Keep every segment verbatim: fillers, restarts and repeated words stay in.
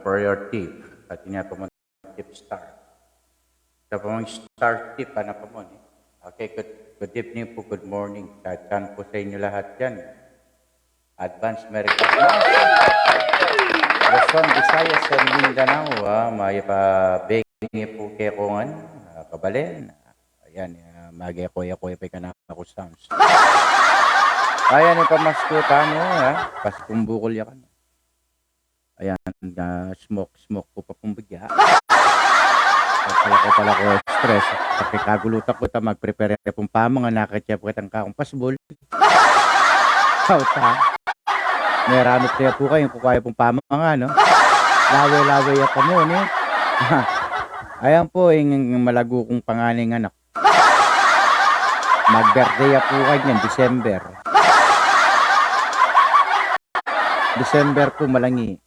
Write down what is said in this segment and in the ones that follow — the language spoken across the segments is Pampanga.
for your tip. At ini pa mo tip star. Sa pamang star tip, ano pa mo ni? Okay, good, good evening po, good morning. Kahit saan po sa inyo lahat yan. Advance Merry Christmas. Luzon, Visayas, and Mindanao, ah, may pa bengi po kaya kung ano, ah, kabalen. Ayan, ah, magi ko ya ko ya pa ka na ako sounds. Ayan, ipamasko tamu, ha? Paskung bukol ya kan. Ayan, ah, smoke, smoke ko pa pung bagya. Pala ko, pala ko stress. Pakikagulutan ko ta, mag-prepare pung pamangan, nakatya po kitang kakong pasbol. Kauta. Meramit kaya po kayo, kukuha pung pamangan, no? Lawe-lawe ya pa mo, ne? Ayan po, ing malagu kong panganing anak. Mag-birthday ya po kanyan, December. December po, malangi.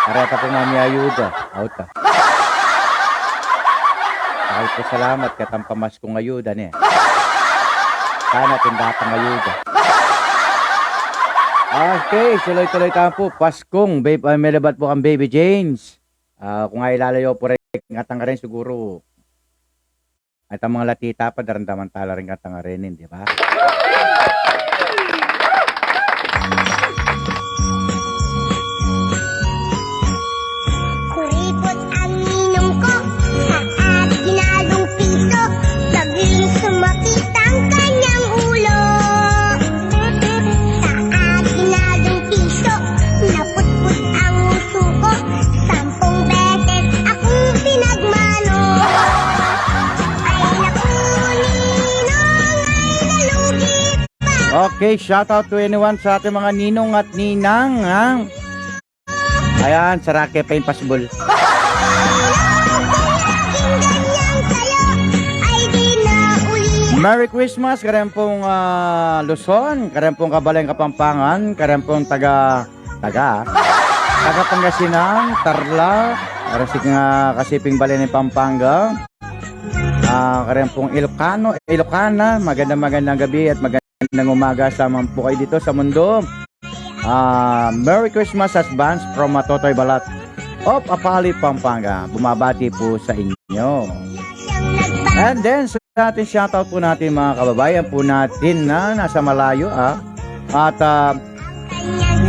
Areta po mami ayuda. Auta. Ay po, salamat. Katang pamaskung ayuda, ne? Sana tindatang ayuda. Okay, tuloy-tuloy tamu po. Paskung, babe, ay, melebat po kang Baby James. Ah, kung ay lalayo po rin, ngatang rin siguro. At ang mga latita pa, daramdaman tala rin ngatang rin, di ba? Kuripot ang ninong ko sa aginalong piso, saglit sumakit ang kanyang ulo. Sa aginalong piso, naputput ang uso ko, sampung beses akong pinagmano. Ay naku, ninong, ay nalugi pa. Okay, shout out to anyone sa ating mga ninong at ninang, ha? Ayan, sarake pa yung pasbol. Merry Christmas, karempong, ah, Luzon, karempong Kabaleng Kapampangan, karempong taga, taga, taga Pangasinan, Tarlac, karasik nga kasiping balen ning Pampanga, ah, karempong Ilocano, Ilocana, magandang, magandang gabi at magandang umaga sa man po kayo dito sa mundo. Ah, Merry Christmas advance from Matotoy Balat of Apalit, Pampanga. Bumabati po sa inyo. And then, sa ating shoutout po natin, mga kababayan po natin na nasa malayo, ah. At, ah,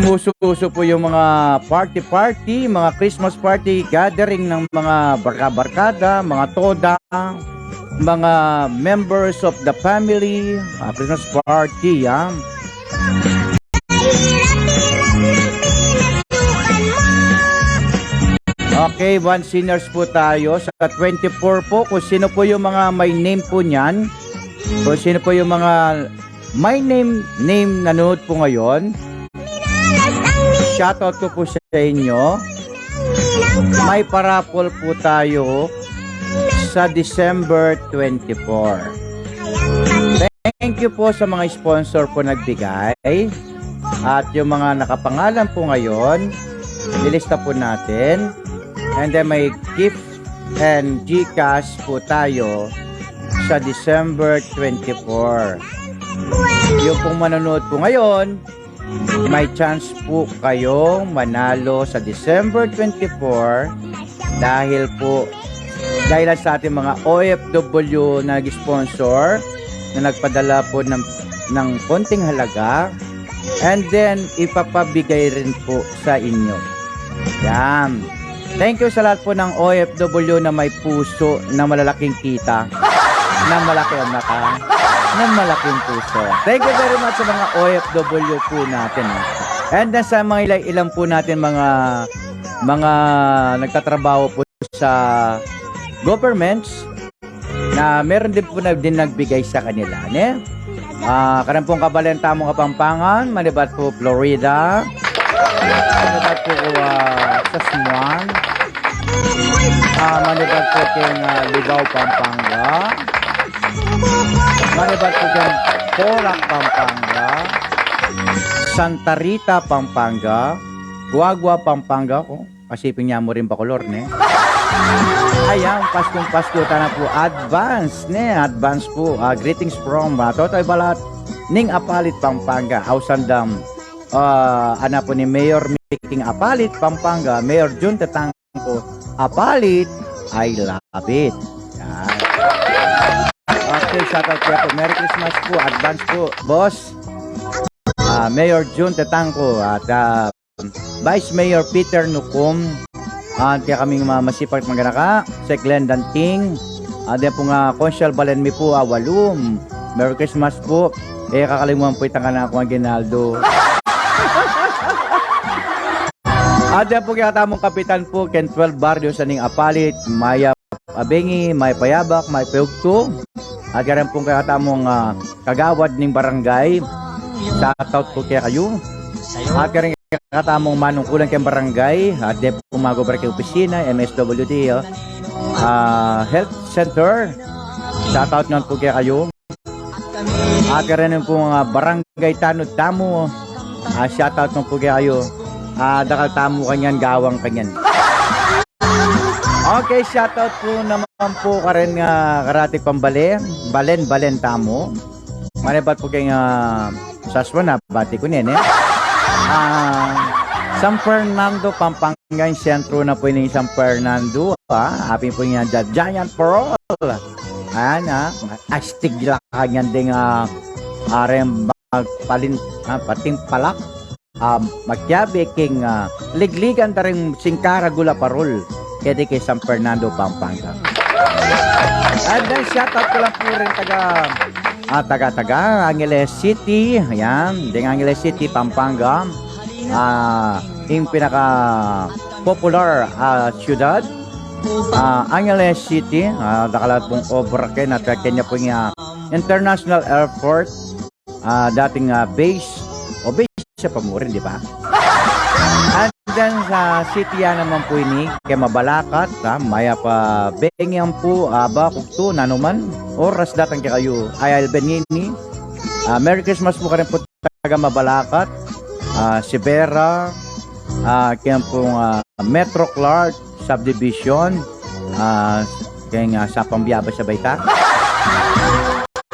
umuso-uso po yung mga party-party, mga Christmas party, gathering ng mga barka-barkada, mga toda, mga members of the family, ah, Christmas party, ah. Okay, one singers po tayo sa twenty-four po. Kung sino po yung mga may name po niyan, kung sino po yung mga may name, name nanonood po ngayon, shoutout ko po sa inyo. May parapol po tayo sa December twenty-four. Thank you po sa mga sponsor po nagbigay. At yung mga nakapangalan po ngayon, lilista po natin. And then may gift and GCash po tayo sa December twenty-four. Yung pong manonood po ngayon, may chance po kayong manalo sa December twenty-four dahil po, dahil sa ating mga O F W na nag-sponsor, na nagpadala po ng, ng konting halaga, and then ipapabigay rin po sa inyo. Yan. Thank you sa lahat po ng O F W na may puso na malalaking kita, na malaki ang mata, na malaking puso. Thank you very much sa mga O F W po natin, ha. And then sa mga ila-, ilan po natin mga, mga nagtatrabaho po sa governments, na meron din po na din nagbigay sa kanila, ne? Ah, karempong Kabaleng Tamung Kapampangan, manibat po Florida, manibat po, ah, Sasmuan, ah, manibat po keng, ah, Libao, Pampanga, manibat po keng Porac, Pampanga, Santa Rita, Pampanga, Guagua, Pampanga, oh. Kasiping nya mu rin Bacolor, ne? Ayan, Paskong Pasko tana po. Advance, ne? Advance po. Ah, greetings from, ah, Totoy Balat ning Apalit, Pampanga. Ausan dam, ah, anak po ni Mayor Mick king Apalit, Pampanga, Mayor Jun Tatangco Apalit, I love it. Yan. Okay, shout out kaya po. Merry Christmas po. Advance po, boss. Ah, Mayor Jun Tatangco at, ah, Vice Mayor Peter Nucum. At kaya kaming mga masipag at maganaka, Sir Glenn Danting. At yan po nga, Consul Balen mi po, ah, Walum. Merry Christmas po. E kakalinguan po itang kanakung aguinaldo. At yan po kaya tamung kapitan po, ken twelve barrios aning Apalit, mayap a bengi, mayap a abak, mayap a ugtu. At yan pong kaya tamung, ah, kagawad ning barangay. Shout out po kaya kayu. At yan kaya tamung manungkulan keng barangay. At yan po magobra keng opisina, M S W D, oh. Ah, health center. Shout out naman po kaya kayu. At yan pong, ah, barangay tanod tamu. Ah, shout out naman po kaya kayu. Ah, dakal tamu kanyan, gawang kanyan. Okay, shout out po naman po karin nga karati pang bale. Balen, balen tamu. Manibat po keng, ah, Saswan na, bati ku nen, eh. Ah, San Fernando, Pampanga, ing sentro na po ini San Fernando, ah. Apin po niya, the Giant Pearl. Ayan, ah. Astig la kanyan ding, ah, areng magpalin-, ah, patimpalak. Ah, magkiabe king, ah, ligligan da ring singkara gula parul. Keti keng San Fernando, Pampanga. And then, shout out ko lang po rin taga, ah, taga, taga Angeles City. Ayan, ding Angeles City, Pampanga. Ah, ing pinaka popular, ah, syudad. Ah, Angeles City, ah, dakal la pung obra ken, at kanya po nga International Airport. Ah, dating, ah, base, o base siya pa mu rin, di ba? And then sa city ya naman po ini, keng Mabalacat, ha, mayap a bengi ampu, abak, ugtu, nanuman oras datang kekayu, ay alben ini, ah, Merry Christmas po karin po taga Mabalacat, ah, Sibera, ah, keng pong, ah, Metro Clark Subdivision, ah, keng, ah, Sapang Biabas sa Baita.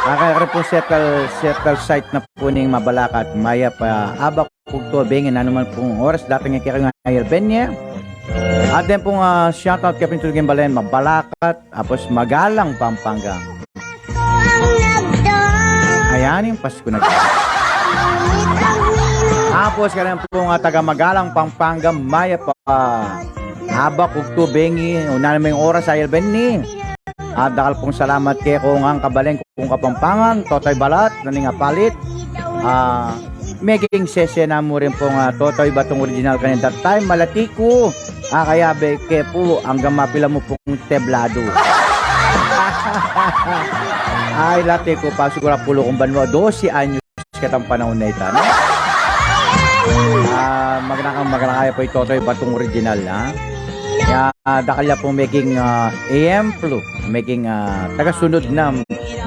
Ah, kaya karin pong settle, settle site na po ning Mabalacat, mayap a abak, ugtu, bengi, nanuman pong oras, datang kekayu, ay alben ini. At then pong, ah, shoutout kaya pintulugin balen, Mabalacat, tapos Magalang, Pampanga. Ayan, ing Pasko na. Tapos, karin pong, ah, taga Magalang, Pampanga, mayap a abak, ugtu, bengi, nanuman pong oras, ay alben ini. At dakal pong salamat kekong kabalen kung Kapampangan, Totoy Balat, na ning Apalit. Ah, meging sese na mu rin pong, ah, Totoy Batong Original kanin that time, malati ku. Ah, kaya be, ke pu, anggang mapila mu pung teblado. Ay, lati ku pa, sigura pulo kung banwa, dose anyos katang panaun na ita, no? Ah, magnakang, magnakaya po i Totoy Batong Original, ha? Ya, ah, dakal ya pong meging, ah, ehemplo, meging, ah, tagasunod na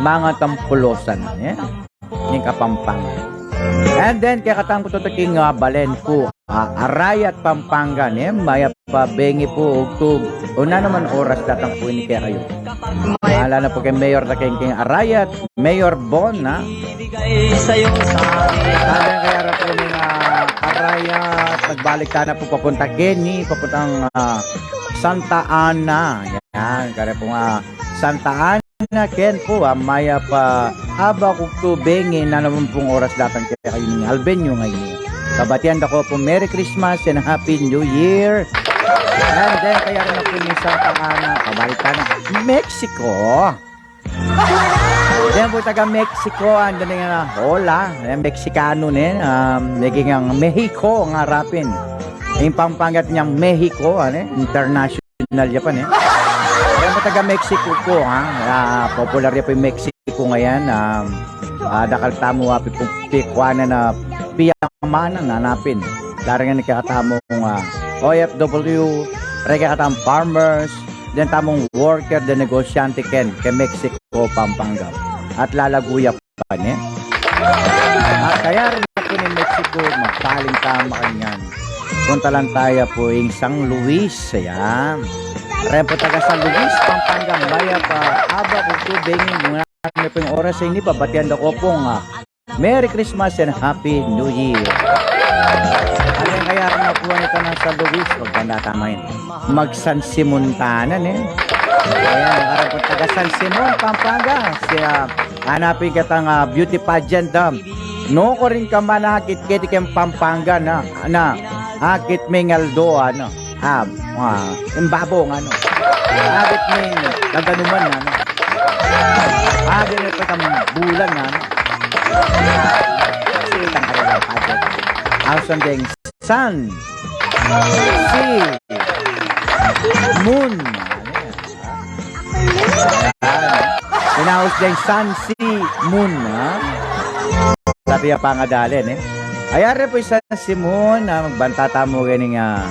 mangatampulosan, eh? Ning Kapampangan. And then, kekatamu pu tutuking, ah, balen ku, ah, Arayat, Pampanga, ne? Mayap a bengi pu, ugtu, o nanuman oras datang pu ini kekayu. Ala na pu keng Mayor da keng, keng Arayat, Mayor Bon, ha? Sabi kaya ra pu ning, ah, Arayat, nagbalik tana pu papunta keni, papuntang, ah, Santa Ana. Yan, kaya pu nga, Santa Ana. Na ken pu, ah, mayap a abak, ugtu, bengi, nanuman pung oras datang kekayu ning alben yu ngeni. Babatian da ko pu Merry Christmas and Happy New Year. And then, kaya rin na pu ning Santa Ana, pabalik tana, Mexico. Then pu taga Mexico, anda na nga, hola, eh, Mexicano ne, um, naging ang Mexico ang harapin. Ing Pampanga niyang Mexico, ano, eh, international. Nalyapan, eh. Kaya mga taga Mexico po, ha? Ah, popular ya po ing Mexico ngayan. Um, ah, dakal tamu, ah, pi-, pi-, kuanan na piyamanan, hanapin. Daring nga kekatamung, ah, O F W, daring kekatamung farmers, then tamung worker, then negosyante ken, keng Mexico, Pampanga. At lalagu ya pa, ne? At kaya rin na pu ning Mexico, magpaling ta makanyan. Punta lang taya pu ing San Luis, ayan. Ren pu taga San Luis, Pampanga, mayap a abak, ugtu, bengi, muna na pu ing oras ini, babatian da ko pung, ah, Merry Christmas and Happy New Year. Ayan, kaya Karna po ita nang San Luis, pag banda tama yun. Mag San Simon tanan, e. Ayan, karna po taga San Simon, Pampanga. Si, ah, hanapin katang, ah, beauty pageant, ah. Nukarin ka man akit keti keng Pampanga na, na, akit ming aldo, ano, ah, ah, imbabong, ano. Akit ming kaganuman, ano. Akit ming pagkambulan, ano. Kasi itang karela pageant. Ang sandeng San Si Moon. Inaus deng San Si Moon, ha? Tapi ya pangadalen, e. Ayari po San Si Moon, ha? Magbanta tamu keni nga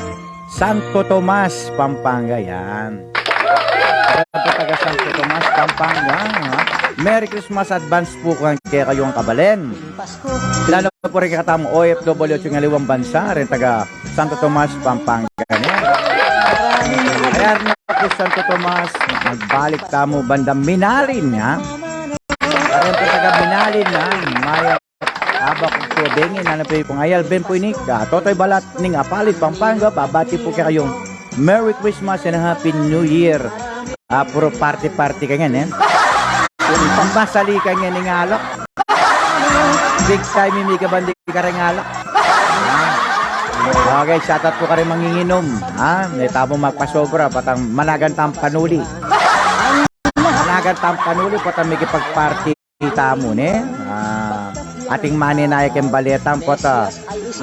Santo Tomas, Pampanga, yan. Taga Santo Tomas, Pampanga, ha? Merry Christmas advance po kang kekayung kabalen. Lalo po rin katamu O F W at king aliwang bansa, rin taga Santo Tomas, Pampanga, ne? Kaya rin po Santo Tomas, magbalik tamu bandang Minalin, ha? Kaya po taga Minalin, ha? Maya, abak po bengin, ano po yung ayal, ben po ini, ka, Totoy Balat, ning Apalit, Pampanga, babati po kekayung Merry Christmas and Happy New Year. Ah, puro party-party kanyan, e. Pamasali kanyan ing alak. Big time ing mikabandi kareng alak. Okay, shout out po kareng manginginom. Ha? Di tamu magpasobra, patang managan tang panuli. Managan tang panuli, patang mikipag-party tamu, ne? Ah, atin maninaya keng baleta, ampon, ah,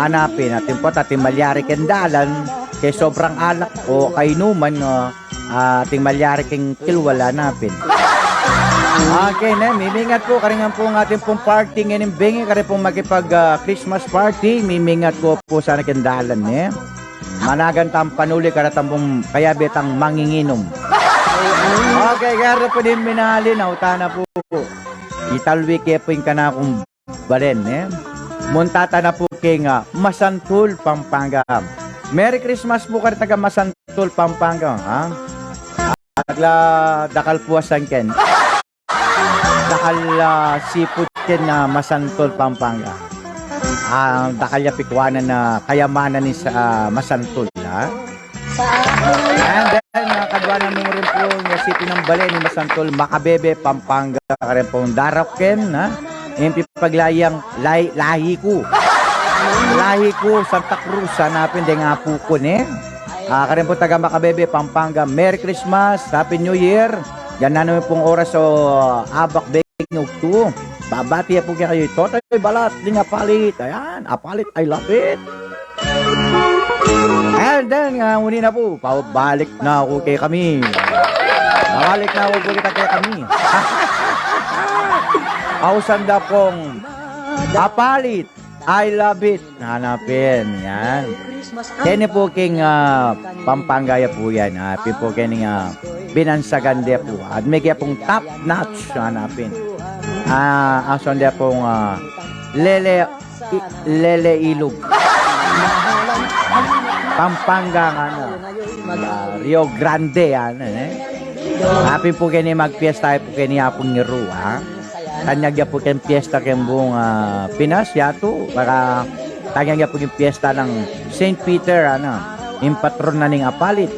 hanapin, atin po, atin malyari keng dalan, keng sobrang alak o kainuman, ah, atin malyari keng kilwal, hanapin. Okay, ne, mimingat po, karin ngan pung atin pung party ngening bengi, karin pung makipag, ah, Christmas party, mimingat ko po sana keng dalan, ne? Managan tang panuli, karatang pung kayabe tang manginginom. Okay, kaya po din Minalin, auta na po. Italwi ke po ing kanakung balen, e. Munta ta na po keng, ah, Masantul, Pampanga. Merry Christmas po kari taga Masantul, Pampanga, ha? Agla dakal puasan ken. Dakal, ah, seafood ken, ah, Masantul, Pampanga. Ah, dakal ya pikuanan na kayamanan ning, ah, Masantul, ha? And then, ah, kadua na mu rin po, ing sipi nang bale ning Masantul, Makabebe, Pampanga, karin pong darap ken, ha? Ing pipaglayang lahi, lahi ku. Lahi ku, Santa Cruz, hanapin deng apu ku, ne? Ah, karin pong taga Makabebe, Pampanga, Merry Christmas, Happy New Year. Yan na naman pong oras o abak beng ugtu. Babati ya po kekayu, Totoy Balat, ning Apalit. Ayan, Apalit, I love it. And then, ah, uni na po, pabalik na ku kekami. Pabalik na ku po kita kekami. Ausan da pong Apalit, I love it. Hanapin, yan. Keni po king, ah, Pampanga ya po yan, ha? Pin po keni, ah, binansagan de po. At migya pong top notch, hanapin. Ah, ausan de pong, ah, lele, i-, lele ilog. Pampanga, ano. Ah, Rio Grande, yan, e. Apin po keni magpiesta po keni Apung Ngiru, ha? Tanyag ya po keng piesta keng buung, ah, Pinas, yatu, para tanyag ya po keng piesta nang Saint Peter, ano, ing patron na ning Apalit.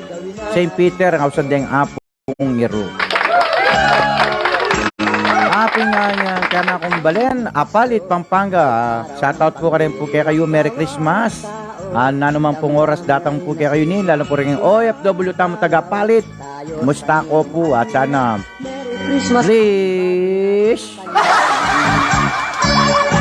Saint Peter, ang ausan deng Apung Ngiru. Apin nga, nga, kanakung balen, Apalit, Pampanga, ah, shout out po karin po kekayu, Merry Christmas. Ah, nanu man pong oras datang po kekayu ini, lalu po rin O F W tamu taga Apalit. Musta ko po at sana Christmas. Please.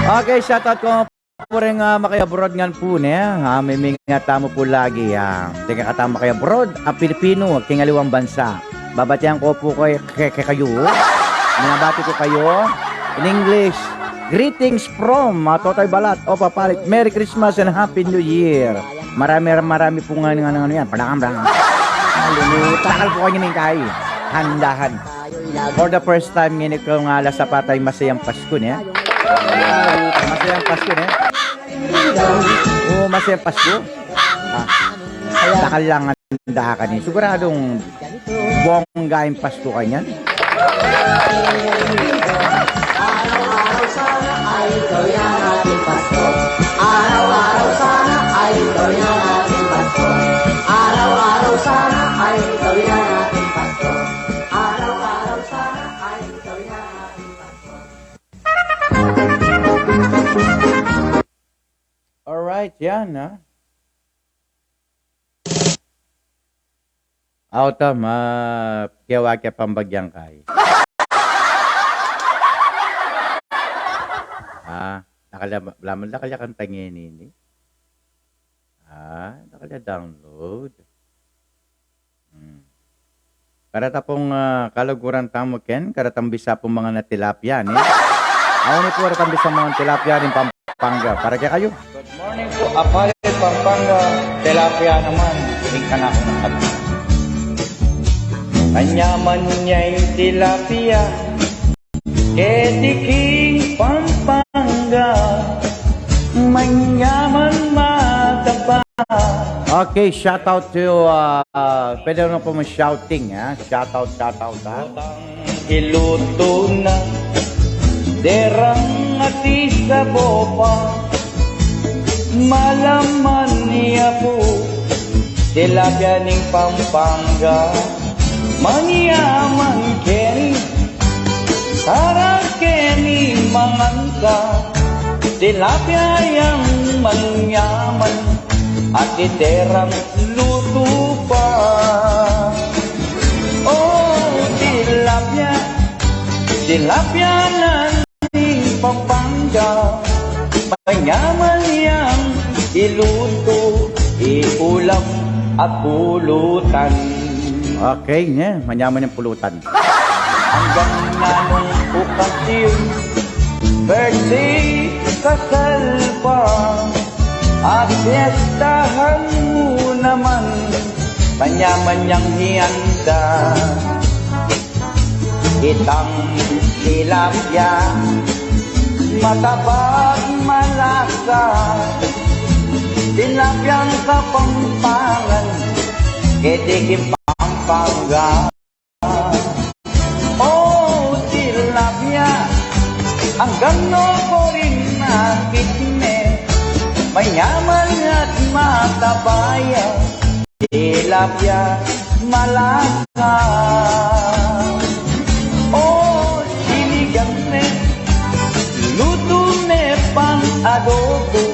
Okay, shout out ko po rin, ah, makaya abroad ngan po, ne? Ah, mimingat tamu po lagi, ah. Deng kekatamu makaya abroad, ah, Pilipino, king aliwang bansa. Babatian ko po kay, kay, kekayu. Binabati ko kayu in English. Greetings from, ah, Totoy Balat of Apalit. Merry Christmas and Happy New Year. Marami, marami po nga, nga, nga, yan. Padakam, padakam. Takal po kanyu ning kai. Handahan. For the first time, ngeni ko nga ala sa patay masayang Pasko, ne? Masayang Pasko, ne? Oo, masayang Pasko. Ah, dakal lang ang dakan, e. Siguradong bongga ing Pasko kanyan. Araw-araw sana ay ikaw ya ang ating Pasko. Araw-araw sana ay Gawin na natin Pasko. Araw-araw sana ay gawin na natin Pasko. Araw-araw sana ay gawin na natin Pasko. Alright, yan, ha? Auta, ma, kewa ke pambagyang kai. Ah, nakala, laman la kaya kantang ini. Ah, nakala download. Hmm. Kareta pung, ah, kaluguran tamu ken, karetang bisa pung mangan a tilapia, ne? Awan pu karetang bisa mangan tilapia ning Pampanga. Para kekayu. Good morning po, Apale, Pampanga. Tilapia naman, ing kanaku na kami. Manyaman ya ing tilapia, keti king Pampanga. Manyaman, mataba. Okay, shout out to, uh, uh, pwede na po mag-shouting, ha? Shout out, shout out, ha? Iluto na, derang ati sa bopa. Malaman ya pu, tilapia ning Pampanga. Manyaman keni, tara keni mangan ka. Tilapia yang manyaman, ati derang luto pa. Oh, tilapia, tilapia na ning Pampanga. Manyaman yang iluto, iulam at pulutan. Okay, ne? Manyaman yang pulutan. Anggang nanung okasyon, birthday, kasal pa, at piyestahan mu naman, manyaman yang hianda. Itang tilapia, mataba't malasa, tilapiang Kapampangan, keti king Pampanga. Oh, tilapia, anggang nukarin akit me, manyaman at mataba ya, tilapia malasa. Oh, sinigang me, luto me pang adobo,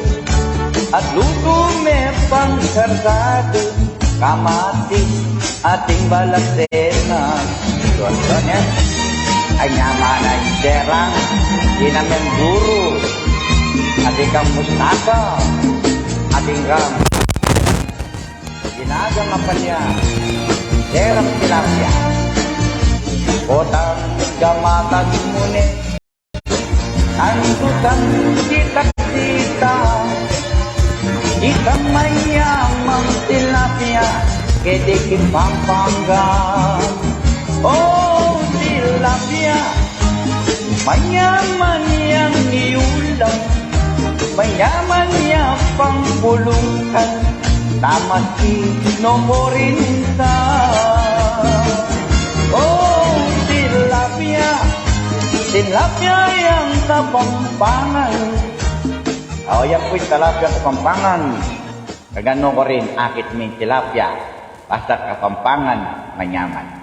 at luto me pang kargado, kamatis, ating balasena. Tuan-tuan ya. Ay, nyaman a derang, ginameng buru, ating kang mustasa, ating kang ginagang apalya, derang tilapia. Potang gamatan mu ne, antutan kita-kita, itang manyamang tilapia, keti king Pampanga. Oh, tilapia, manyaman yang iulam, manyaman yang pangpulutan, tamat king nukarin ta. Oh, tilapia, tilapia yang Kapampangan. O, yan pu ing tilapia Kapampangan. Kaganyan nukarin, akit me ing tilapia, basta Kapampangan, manyaman.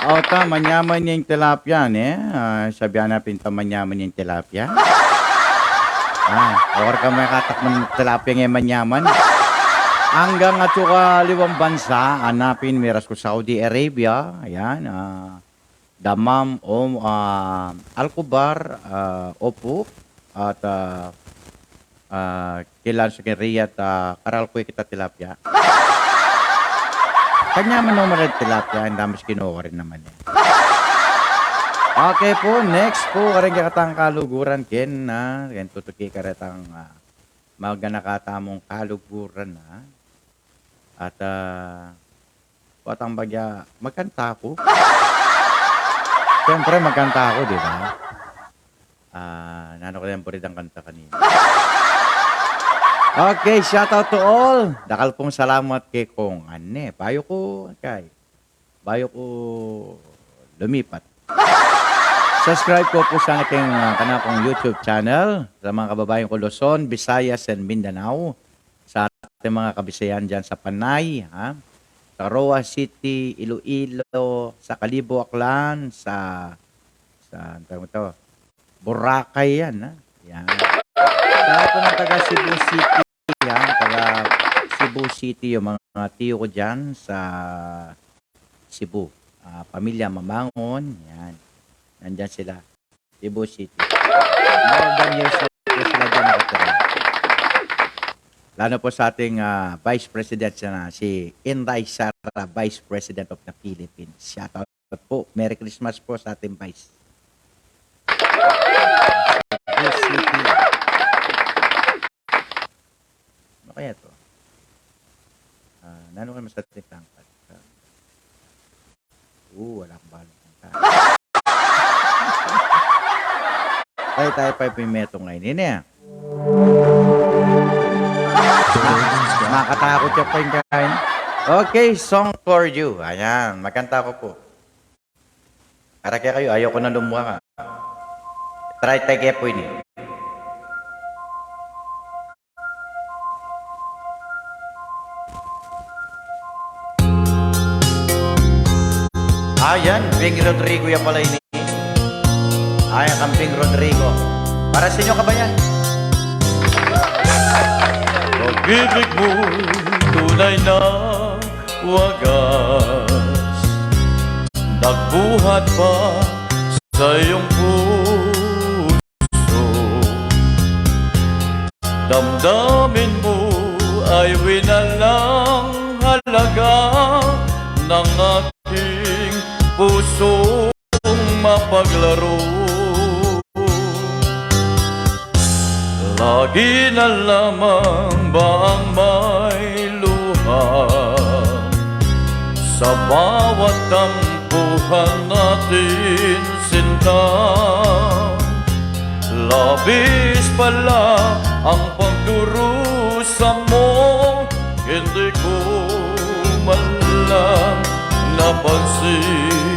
Auta, manyaman ya ing tilapia, ne? Ah, sabian na pin ta manyaman ya ing tilapia. Ah, okar ka me katakman tilapia nge manyaman. Anggang atsu ka liwang bansa, anapin miras ku Saudi Arabia, ayan, ah, Dammam, o, ah, Al-Khobar, ah, Opuk, at, ah, ah, kilan sa Riyadh, ah, karal ku kita tilapia. Kanyaman no marin tilapia, indamis kinukuha rin naman e. Okay pu, next pu, kareng kekatang kaluguran ken, ah, ken tutuki karetang, ah, maganaka tamung kaluguran, ah. At, ah, potang bagya, magkanta ku. Siyempre, magkanta ku, di ba? Ah, nanu kaya ing buridang kanta kanina? Okay, shout out to all. Dakal pung salamat kekong, ane, bayu ku, kay, bayu ku lumipat. Subscribe ko po sa ating, ah, kanakung YouTube channel, sa mga kababayan ko Luzon, Visayas, and Mindanao, sa ating mga kabisayan dyan sa Panay, ha? Sa Roxas City, Iloilo, sa Kalibo, Aklan, sa, sa, ano tawag ito? Boracay yan, ha? Yan. Sa lahat po ng taga Cebu City, yan, taga Cebu City, yung mga tiyo ko dyan sa Cebu. Ah, pamilya Mamangon, yan. Nandyan sila, Cebu City. More than years na po sila dyan nakatira. Lalo po sa ating, ah, Vice President na si Inday Sara, Vice President of the Philippines. Shout out po. Merry Christmas po sa ating Vice. Cebu City. Ano kaya to? Ah, nanu kaya masarap yung tangkad? Ah, oo, wala akong bahala kanta. Tayo, tayo pa yung meto ngayon. Ini ah. Makatakot siya pa yung kain. Okay, song for you. Ayan, magkanta ko po. Para kaya kayo, ayaw ko na lumuha ka. Try, try kaya po ini. Ayan, Bing Rodrigo yan pala ini. Ayan, kang Bing Rodrigo. Para sa inyo, kabayan. Pag-ibig mo'y tunay na wagas, nagbuhat pa sa iyong puso. Damdamin mo ay winalang halaga ng aking pusong mapaglaro. Lagi na lamang ba ang may luha sa bawat tampuhan natin, sinta? Labis pala ang pagdurusa mo, hindi ko man lang napansin.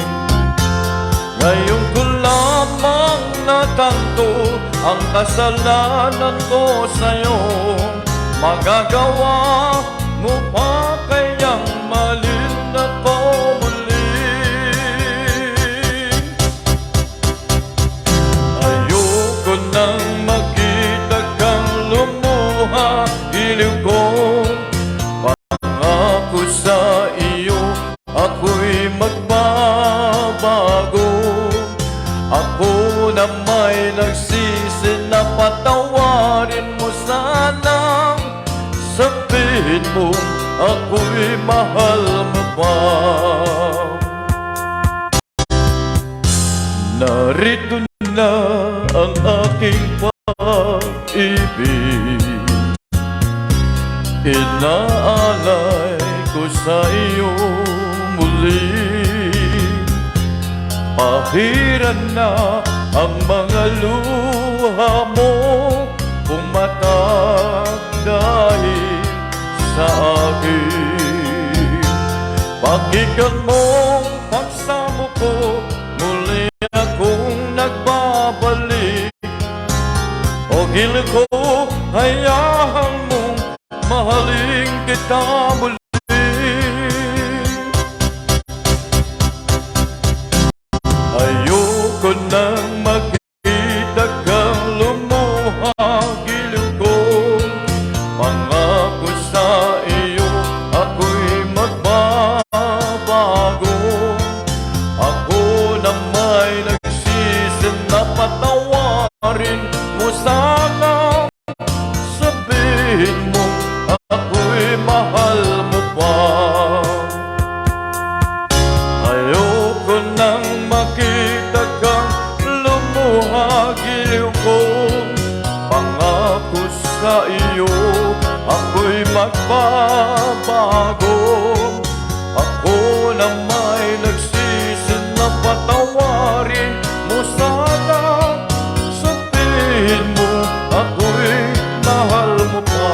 Ngayon ko lamang natanto ang kasalanan ko sa'yo. Magagawa mo pa kayang malinlang ako muli? Ayoko nang makita kang lumuha, giliw ko. Pangako sa iyo, ako'y magbabago. Ako na may nagsisi, na patawarin mo sanang sabihin mo, ako'y mahal mo pa. Narito na ang aking pag-ibig, inaalay ko sa iyo muli. Pahiran na ang mga luha mo, pumatak dahil sa akin. Pakinggan mong pagsamo ko, muli akong nagbabalik. O giliw ko, hayaan mong mahalin kita muli. Ayoko nang makita kang lumuha, giliw ko. Pangako sa iyo, ako'y magbabago. Ako na may nagsisi, na patawarin mo sana. Sabihin mo, ako'y mahal mo pa. Ayoko nang makita kang lumuha, giliw ko. Pangako sa iyo, ako'y magbabago. Ako na may nagsisi, na patawarin mo sana. Sabihin mo, ako'y mahal mo pa.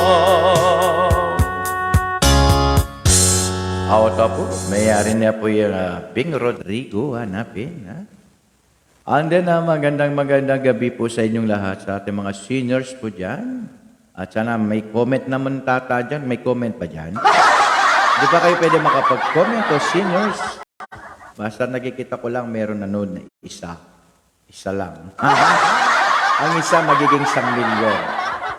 Awa ta po, mayari na po yung, ah, Bing Rodrigo, hanapin, ha? And then, ah, magandang, magandang gabi po sa inyong lahat, sa ating mga seniors po dyan. At sana may comment naman tata dyan. May comment ba dyan? Di ba kayo pwede makapag-comment o seniors? Basta nakikita ko lang meron nanood na isa. Isa lang. Ang isa magiging isang milyon.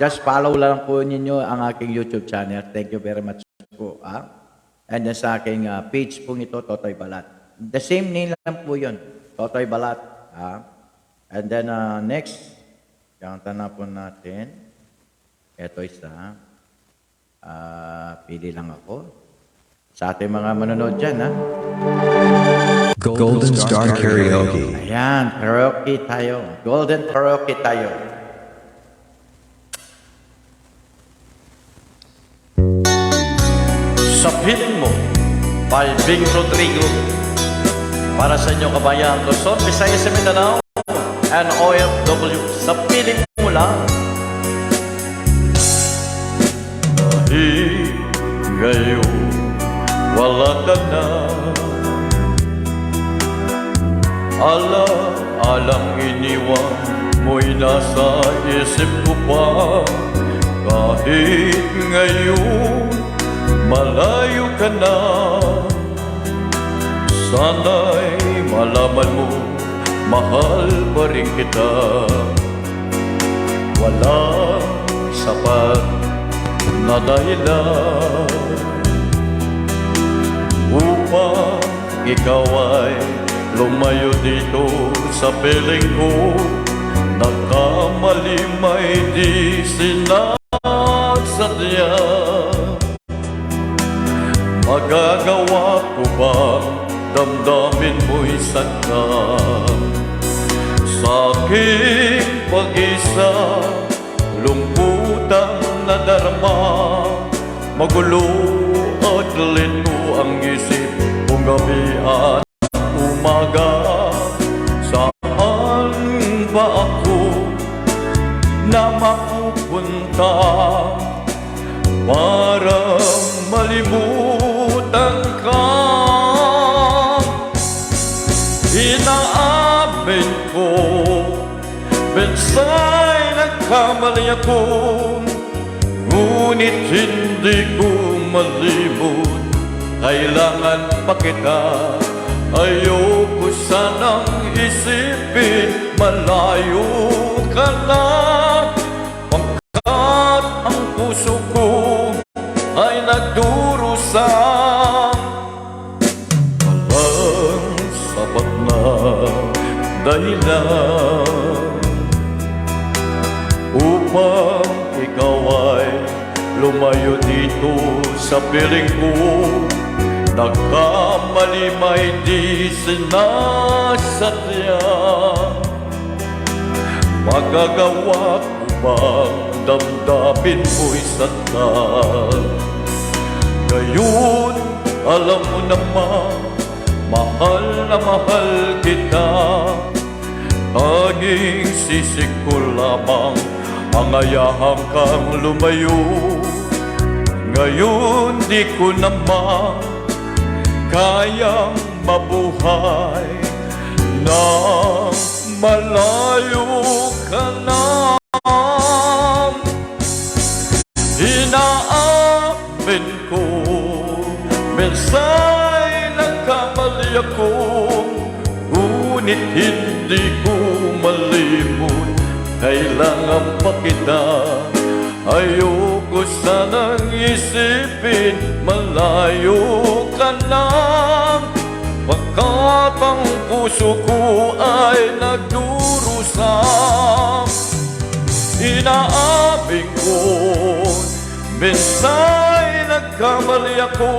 Just follow lang po ninyo ang aking YouTube channel. Thank you very much po, ah. And then sa aking, ah, page pong ito, Totoy Balat. The same name lang po yun, Totoy Balat, ah. And then, ah, next, kanta na po natin. Eto isa. Ah, pili lang ako. Sa ating mga manonood dyan, ha? Golden Star Karaoke. Ayan, karaoke tayo. Golden karaoke tayo. Sa piling mo, Balbing Rodrigo. Para sa inyo, kabayan, Luzon, Visayas, Mindanao, and O F W. Sa piling mo lang. Kahit ngayon wala ka na, ala-alang iniwan mo'y nasa isip ko pa. Kahit ngayon malayo ka na, sana'y malaman mo, mahal pa rin kita. Walang sapat na dahilan upang ikaw ay lumayo dito sa piling ko. Nagkamali may di sinasadya. Magagawa ko bang damdamin mo'y sadya? Sa aking pag-isa, lungkutang nadarama, magulo at lito ang isip kong gabi at umaga. Saan ba ako na mapupunta para malimutan ka? Inaamin ko, minsa'y nagkamali ako, ngunit hindi ko malimot, kailangan pa kita. Ayoko sanang isipin, malayo ka na, pagkat ang puso ko ay nagdurusa. Walang sapat na dahilan upang ikaw ay lumayo dito sa piling ko. Nagkamali may di sinasadya. Magagawa ko bang damdamin mo'y sadya? Ngayon, alam mo naman, mahal na mahal kita. Tanging sisi ko lamang ang ayahan kang lumayo. Ngayon, di ko naman kayang mabuhay nang malayo ka na. Inaamin ko, minsa'y nagkamali ako, ngunit hindi ko malimot, kailangan pa kita. Ayoko sanang isipin, malayo ka na, pagkat ang puso ko ay nagdurusa. Inaamin ko, minsa'y nagkamali ako,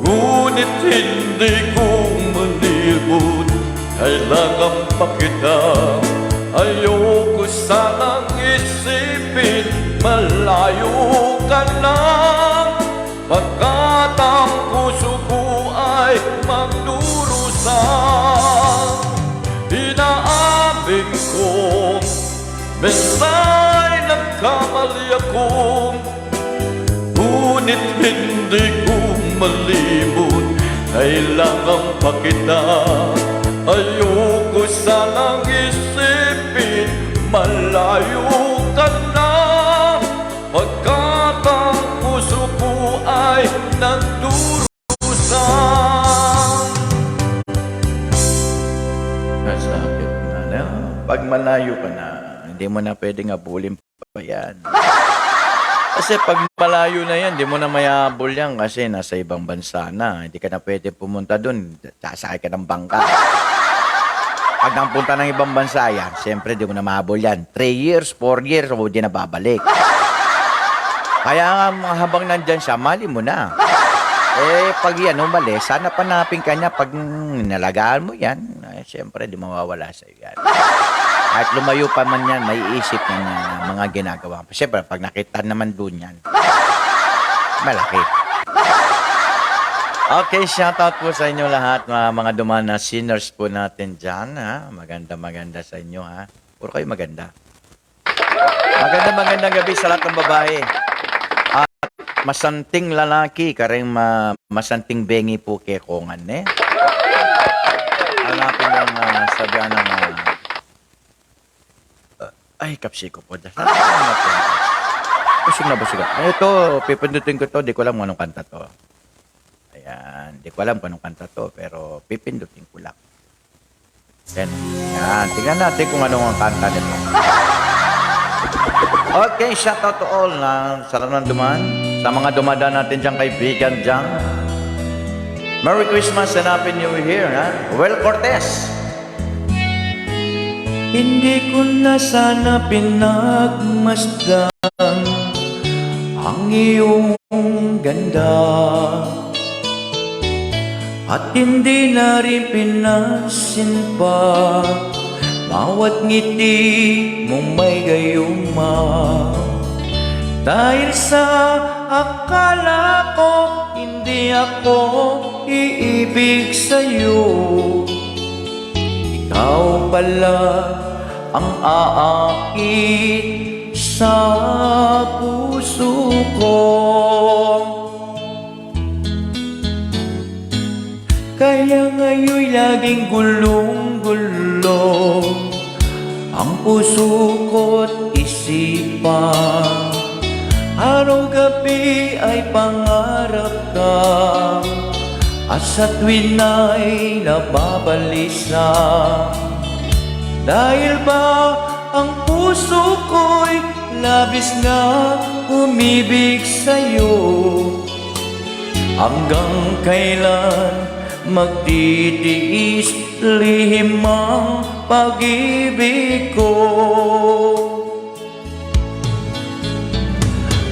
ngunit hindi ko malimot, kailangan pa kita. Ayoko sanang isipin, malayo ka na, pagkat ang puso ko ay magdurusa. Inaamin ko, minsa'y nagkamali ako, ngunit hindi ko malimot, kailangan pa kita. Ayoko sanang isipin, malayo ka na, pagkat ang puso ko ay nagdurusa. Nasakit na, no? Pag malayo ka na, hindi mo na pwedeng abulin pa yan. Kasi pag malayo na yan, di mo na mayabol yan kasi nasa ibang bansa na. Hindi ka na pwede pumunta dun. Sasakay ka ng bangka. Pag napunta ng ibang bansa yan, siyempre di mo na mahabol yan. Three years, four years, o di na babalik. Kaya nga, habang nandyan siya, mali mo na. Eh, pag yan umalis, sana panapin ka niya pag, mm, nalagaan mo yan. Ay, siyempre, di mawawala sa'yo yan. Kahit lumayo pa man yan, maiisip niya yan ang mga ginagawa mo. Siyempre, pag nakita naman dun yan, malaki. Okay, shoutout po sa inyo lahat, mga, mga duman na sinners po natin dyan, ha? Maganda, maganda sa inyo, ha? Puro kayo maganda. Maganda, magandang gabi sa lahat ng babae. At masanting lalaki, karing ma-, masanting bengi po kekongan, eh. Hanapin yung, ah, sabihan ng, ah, ah, ay, kapsi ko po. Busog na busog ako. Ito, pipindutin ko to. Di ko alam kung anong kanta to. Ayan. Di ko alam kung anong kanta to, pero pipindutin ko lang. Yan. Yan. Tingnan natin kung ano ang kanta nito. Okay, shout out to all na sa lahat ng duman. Sa mga dumadaan natin dyan, kaibigan dyan. Merry Christmas and Happy New Year, ha? Well Cortez. Hindi ko na sana pinagmasdan ang iyong ganda, at hindi na rin pinansin pa bawat ngiti mong may gayuma. Dahil sa akala ko hindi ako iibig sa'yo, ikaw pala ang aakit sa puso ko. Kaya ngayon'y laging gulong-gulo ang puso ko't isipan. Araw-gabi ay pangarap ka, at sa tuwin ay nababalisa. Dahil ba ang puso ko'y labis na umibig sa'yo? Hanggang kailan magtitiis lihim ang pag-ibig ko?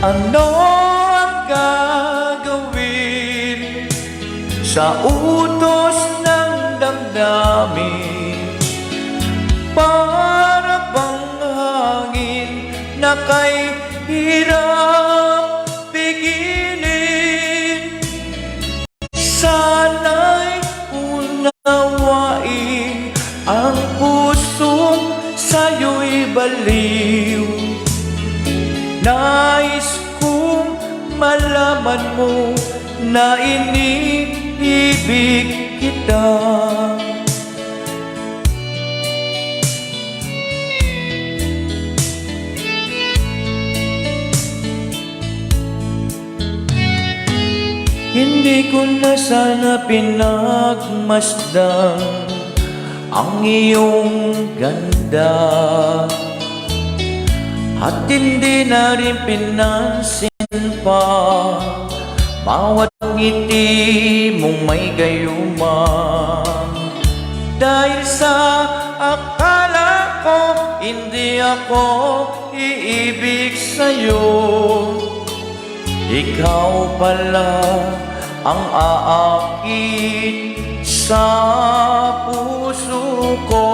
Ano ang gagawin sa utos ng damdamin? Para bang hangin na kay hirap pigilin. Sana'y unawain ang pusong sa'yo'y baliw. Nais kong malaman mo na iniibig kita. Hindi ko na sana pinagmasdan ang iyong ganda, at hindi na rin pinansin pa bawat ngiti mong may gayuma. Dahil sa akala ko hindi ako iibig sa'yo, ikaw pala ang aakit sa puso ko.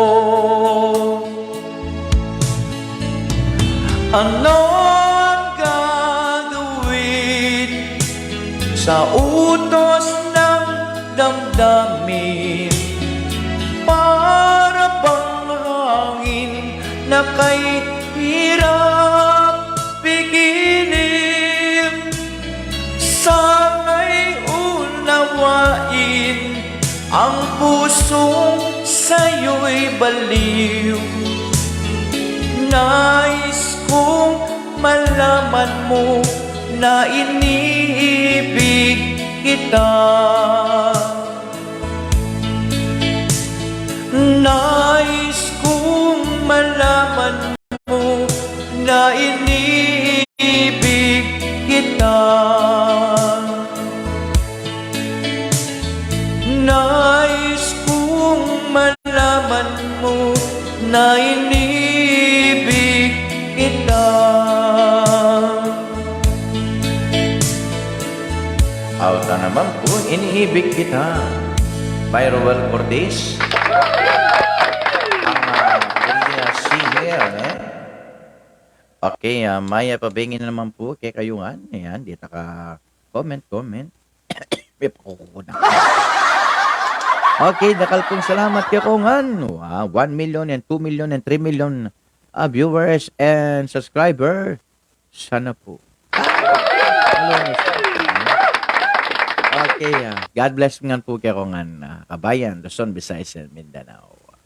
Ano ang gagawin sa utos ng damdamin? Para bang hangin na kay hirap pigilin. Sana'y unawain ang pusong sa'yo'y baliw. Nais kong malaman mo na iniibig kita. Nais kong malaman mo na iniibig kita. Nais kong malaman mo na iniibig kita. Aw ta naman pung Iniibig Kita by Roel Cortez. Ang, ah, original singer, eh. Okay, ah, mayap a bengi na naman pu kekayu ngan. Ayan, dita ka comment, comment. May pakukunan. Okay, dakal pung salamat kekongan. Wow, one million and two million and three million, ah, viewers and subscriber. Sana pu. Hello, Mister. Okay, ah, God bless ngan pu kekongan, ah, kabayan, Luzon, Visayas, and Mindanao.